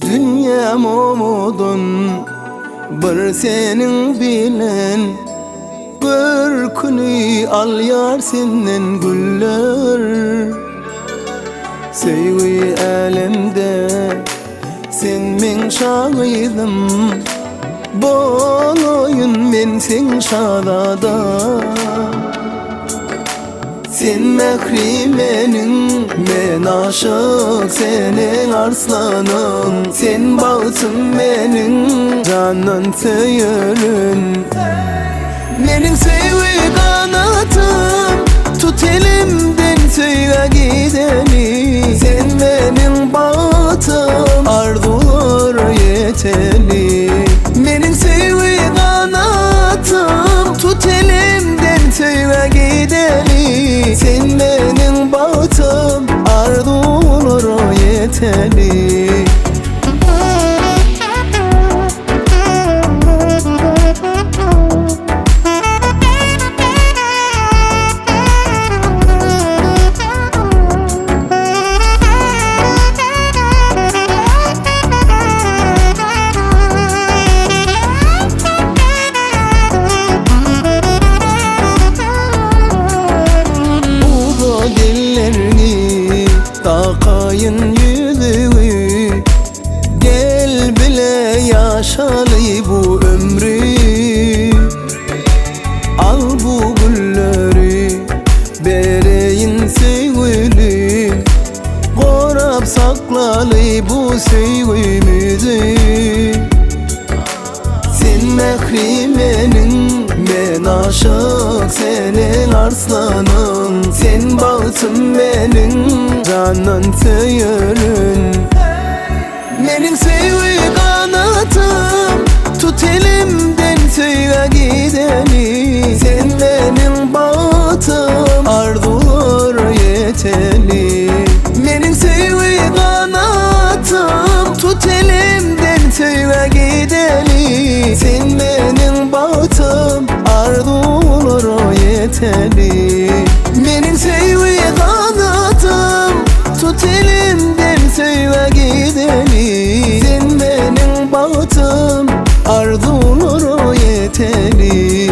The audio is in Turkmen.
Dünýäm owadan bir seniň bilen Görküni alýar senden güller Söýgi älemde sen meň şa gyzym Bolaýyn men seň şazadaň Sen mähri meniň, men aşyk seniň arslanyň Sen bagtym meniň, jandan söýerin Meniň söýgi ganatym, tut elimden söýgä gideli Sen meniň bagtym, arzuwlara ýeteli Meniň söýgi ganatym Tut elimden söýgä gideli Sen meniň bagtym Arzuwlara ýeteli. Uzat ellerini, takaýyn ýüzügi, Gel bile ýaşaly bu ömri. Al bu gülleri, bereýin söýgüli, Gorap saklaly bu söýgimizi. Sen mähri meniň, men aşyk seniň arslanyň Sen bagtym meniň, jandan söýerin. Meniň söýgi ganatym, tut elimden söýgä gideli Sen meniň bagtym, arzuwlara ýeteli Meniň söýgi ganatym, tut elimden söýgä gideli Sen meniň bagtym, arzuwlara ýeteli Meniň söýgi ganatym, tut elimden söýgä gideli Sen meniň bagtym, arzuwlara ýeteli.